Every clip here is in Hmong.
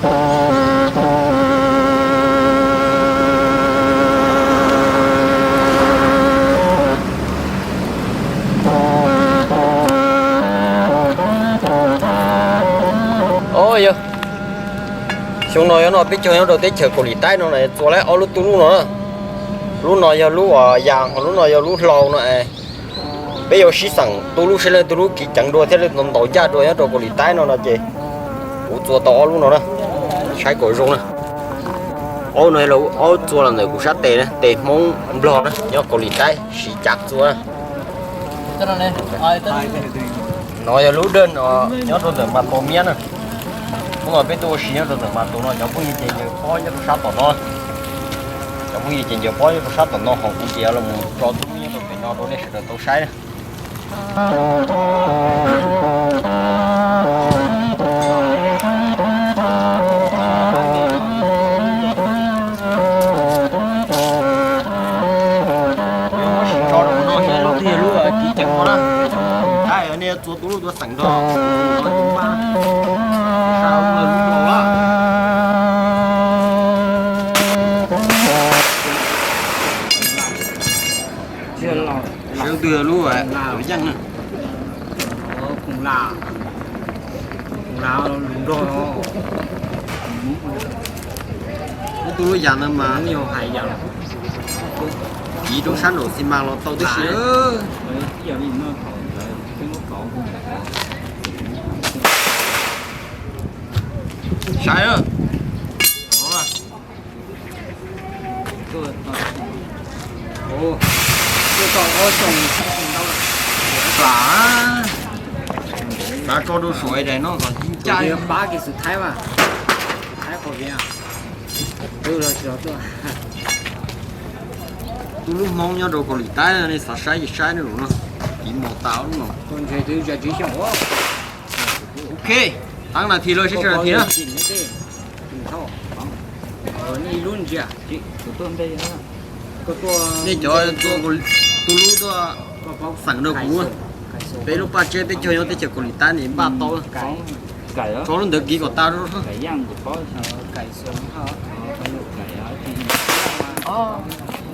Os yog, xyoo no yog no peb cog nyob rau teb chaws Kaus Lim Taib no na, txua lawm ob lub tub lub no na. Lub no yog lub uas yas, ho lub no yog lub hlau no es. Peb yuav sib xeem tu lub sib leej tu lub kiv ceev dua thiab leej ntaus ncaj dua nyob rau Kaus Lim Taib no no ces kuv txua tau ob lub no na, saib kom zoo na. Ob no yog ob txua los ntawm kuv sab tes na, tes Hmoob Nplog na, nyob Kaus Lim Taib siv cav txua na. No yog lub dej no nyob rau ntawm Mas Tus Miab na. Hnub no peb tuaj ua si nyob rau ntawm Mas Tus no, cov phooj ywg ces ncaws pob nyob rau sab tom no. Cov phooj ywg ces ncaws pob nyob rau sab tom no, ho kuv ces los mus tso tub nyob rau pem no rau nej sawv daws tau saib na. Tso rau no ces lub twg yog lub kiv ceev no na. Tab nej txua tu lub tuaj xeem nrog. Sab twg lub yeej na. Lub tub lub yas no mas kiv rau sab nraum xi mas los tau tib si. Saib na. Plam, plam tso rau suav daim no kom ncaj. Tus lub Hmoob nyob rau Kaus Lim Taib nej xav saib ces saib na, lub no kiv mus tas lub no. Ok, tav nas this lawm, seb tsawg nas this na. Nej cov tua tus lub tuaj xeem rau kuv, peb lub paj tseb peb caug nyob teb chaws Kaus Lim Taib ne npaj tau. Tso lub ntawd kiv kom tas.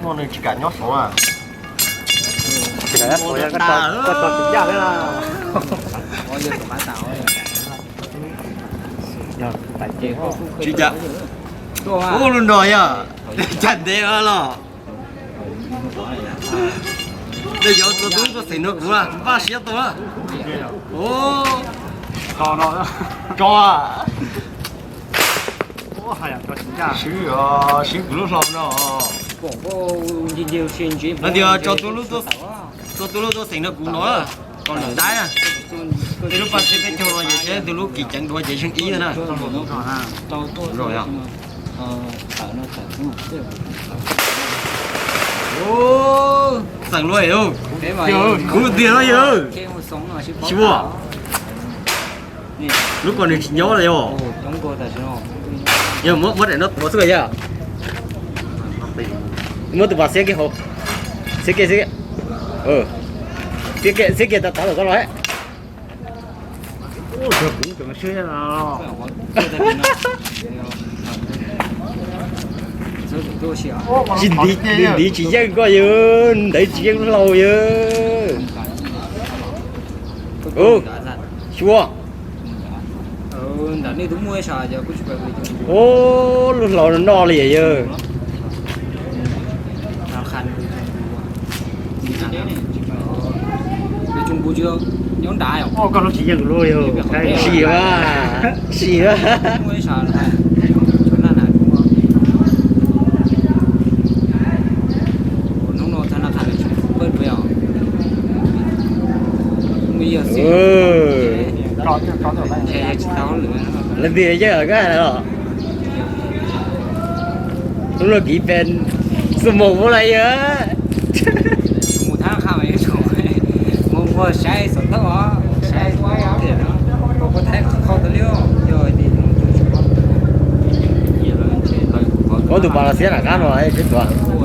No nws tsis kam nyob saud a. Koj tsis ncaj thiab. Tsis cas. Ub, lub no yog cas ntev los. Tej cov tua tub tuaj xeem no kuv npaj siab tau. Tso. Swb, swb kuv lub hlau no. Hais tias tso tus lub tuaj xeem no kuv no, Kaus Lim Taib na. Tej lub paj tseb peb caug no ces seb tus lub kiv ceev dua ces zeeg ib na. Xeem luaj yog, kuv tiag no yog. Xyuas, lub ko nws tsis nyob los yog. Yog muab daim no tuav xwb yog. Muab tus pas xiab kiag hauv, xiab kiag, xiab kiag, xiab kiag tas tas los koj los. Tsis ntiv, ntiv tsis yeej koj yog, ntiv tsis yeej hlau yog. Xyuas. Ub, lub hlau no noj li yawg. Sim mas, sim mas. Leej twg yeej koj los. Lub no kiv pes xu mus ua lawm yog. Muab tus pas los xiab nram qab no,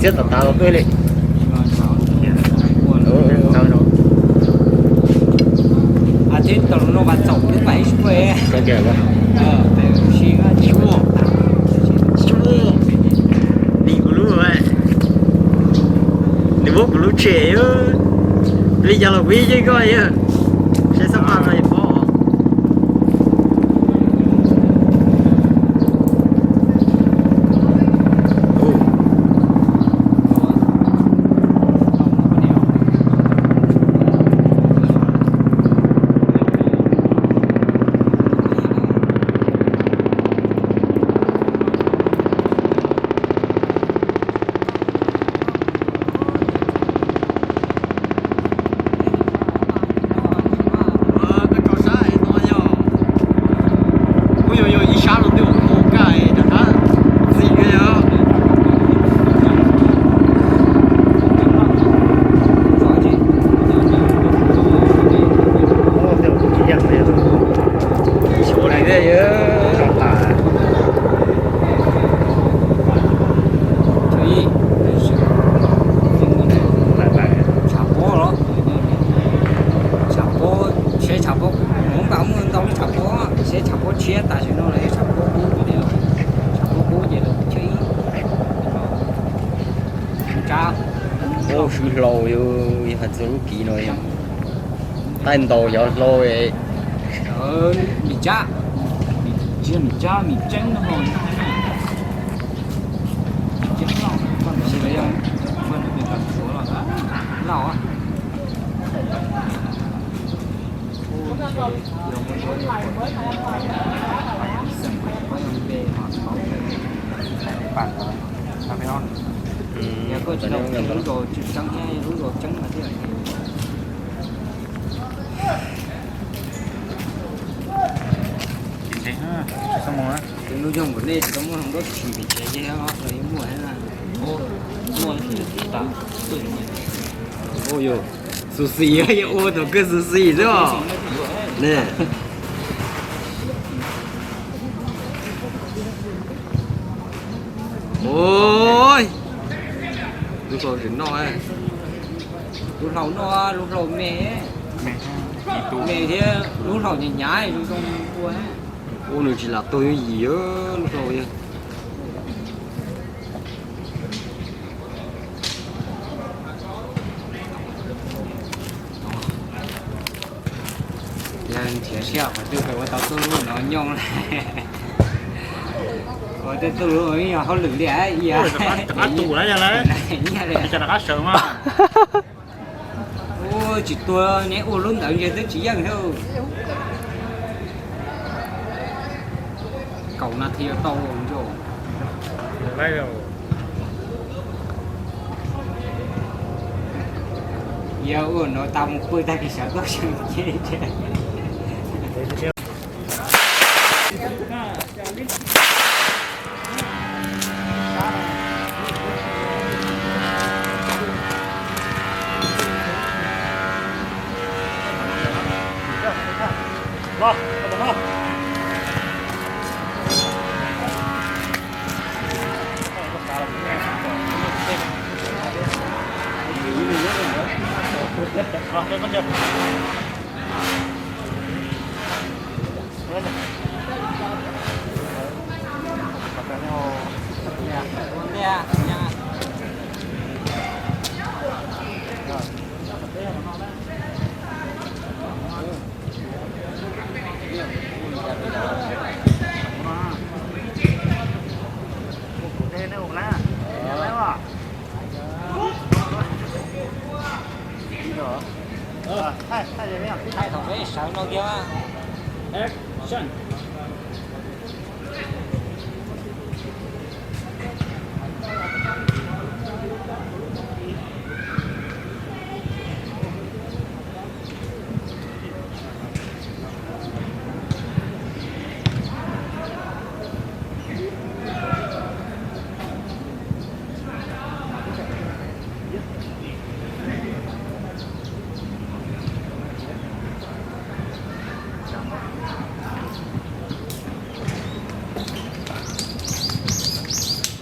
xiab tom tas los tuaj li. Tsev, li cas los kuv yeej koj, seb xab pha no es pob. Koj tso sab no yog, kuj yog yog ib sab los twb ua kaj rov qab ntxiv yog. Xyov li thiab yog. Tshav pob los, tshav pob, seb tshav pob, kuv npaj muaj ntau lub tshav pob, seb tshav pob tshiab tam sim no los yog tshav pob kub, tshav pob kub ces lawv chaw ib. Pob swb hlau, yog hais txog lub kiv no, taij ntaus xyov hlau. Mim tsab, tsis yog mim tsab, mim tseeb no, mim tseeb no, lauj. Yog koj tsis tau lub zos tsis tseeb thiab lub zos tseeb no thiab. Lub zos nkaum nej tsis tau muaj hluas nkauj tsis pem tsev ces muaj, muaj. Xus xis, ua tus kawg xus xis xwb os. Ne. Ua, lub hlau tseem noj, lub hlau noj, lub hlau me, me thiab lub hlau hnyav hnyav zoo zoo ua. Ua nws tsis lam tuag yooj yim lub hlau. Yog nrhiav siab qhov twg ua tau tuj lub no nyooj, ua tej tuj lub yog hauj lwm li. Ua tsis tuag ne, ua lub ntawd ntshe twb tsis yeej thiab. Kaum nas this yuav tau nco. Yog ua no tau mus pw tag kis sawv koj seem ces. Thaij thaum peb sawv no kiag. Action.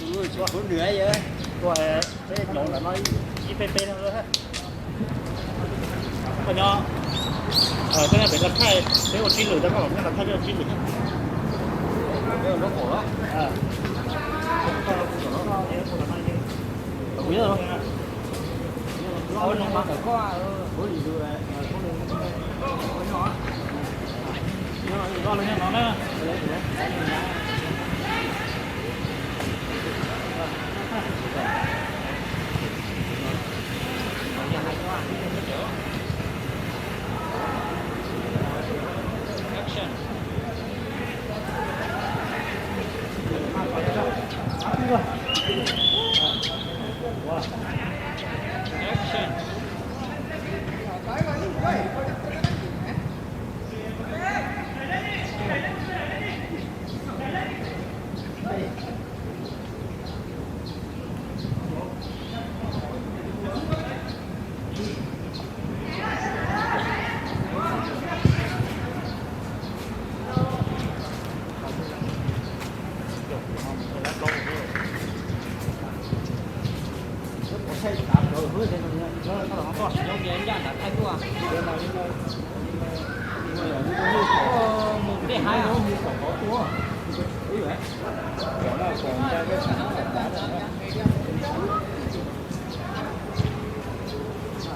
Tus lub tsis khub nws yog, peb nyob ntawm no ib peb peb no. Koj nyob, koj nyob pem koj thaij, peb ua tsib lwm rau koj los nyob los thaij peb ua tsib lwm. Kuv nyob, kuv nyob, kuv nyob.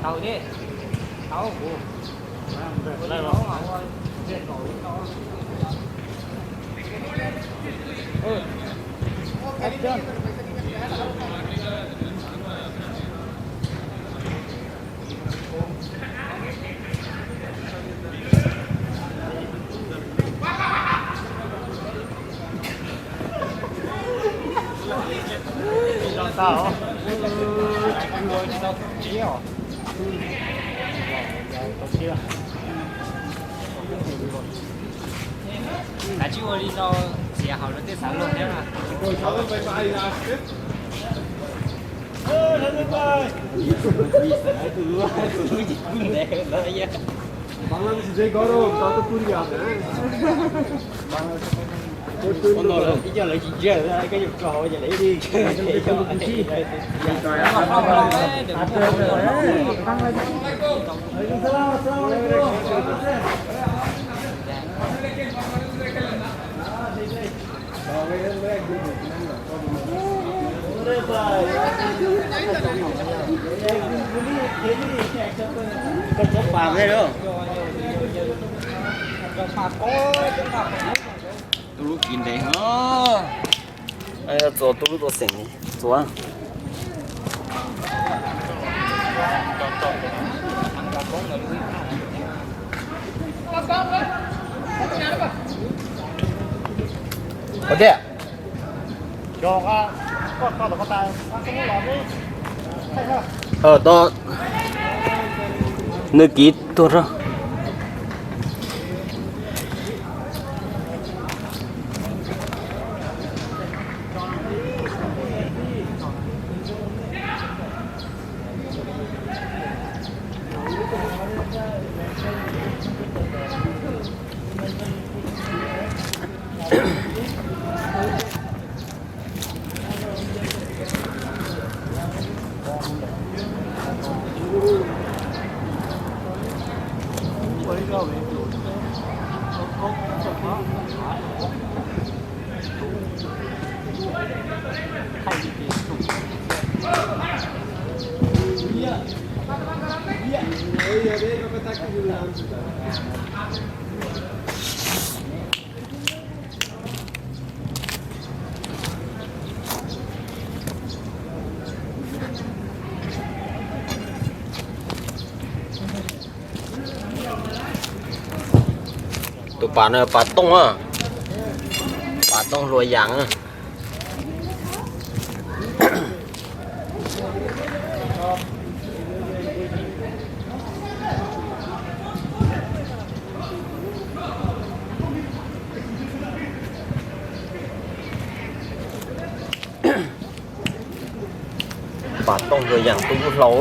Tau thiab. Tau kuv. Kav tsij ua li no, txiav hauv lawv tej xav luag thiab mas. Ib co lawv tsis ntsia, koj yuav tso hauv ces lawv ib li. Tub lub kiv ntev heev. Txua tub lub txua xeem txua. Ua tiag. Tau, nws kiv tuag rau. Tus pas no pas tooj, pas tooj hlua yas. Pas tooj hlua yas tub hlau.